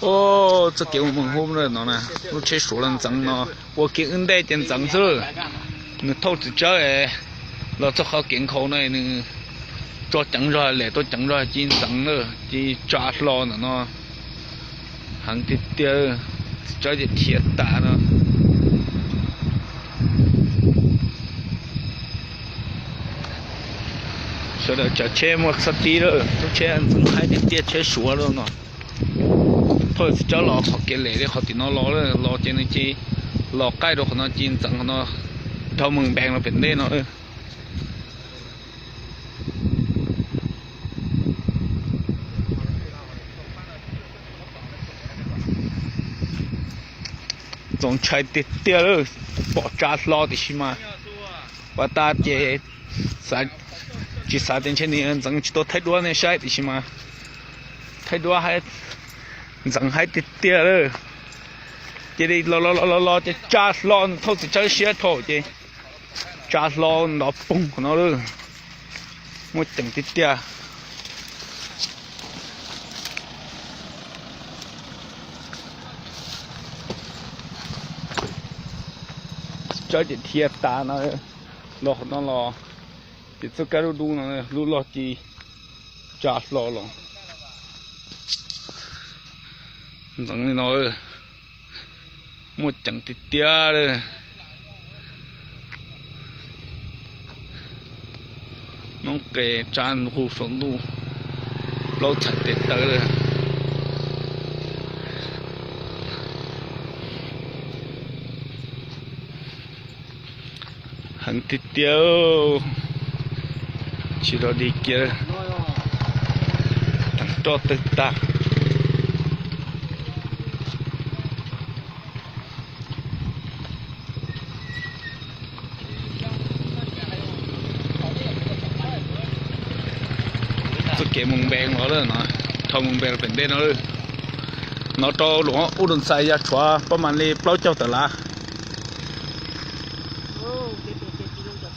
Os, txoj kev mus Moos Hub no na, lub tsheb Suav los ntxeev no, ua kev wb ntej ces ntxeev xwb. Nws thauj txiv tsawb los txog qhov kev nkhaus no nws tso ceev zog lem, tso ceev zog cia ntxeev lawm cia tsa hlo ntawm no. Heev tiag tiag, txiv tsawb ces dhia tas no. Sawv daws tsav tsheb muaj txhob tib lawm, lub tsheb ntxeev haib tiag tiag, tsheb Suav lawm no. Thauj txiv tsawb los qhov kev lem li qhov tim no los, los ces nws cia los qaij rau qhov no cia ntxeev qhov no, dhau Moos Npees los pem ntej no. Txaus ntshai tiag tiag lawm, pom tsa hlo tiam sis mas pas tas ces tsis xav tias ntshe nws ntxeev tsis tau thaij duab nej saib tiam sis mas thaij duab, ntxeev haib tiag tiag lawm. Cia li los los los los ces tsa hlo, thauj txiv tsawb siab dhau ces tsa hlo nrov poog qhov no lawm. Muaj ceem tiag tiag. Tsawb ces dhia tas no, los qhov no los ces txoj kab dub dub no, lub log ci tsa hlo los. Ntxeev li no, muaj ceem tiag tiag li. Noob qes tsa nqus saum ntuj, plaub txhais tes taw li. Heev tiag tiag, tsis los dig kiag, roj tawg tag. Txoj kev Moos Npees los lawm no, dhau Moos Npees los pem ntej no. No rau Luam Ub Doo Xais yog tshuav pob mam li plaub caug tawm lab.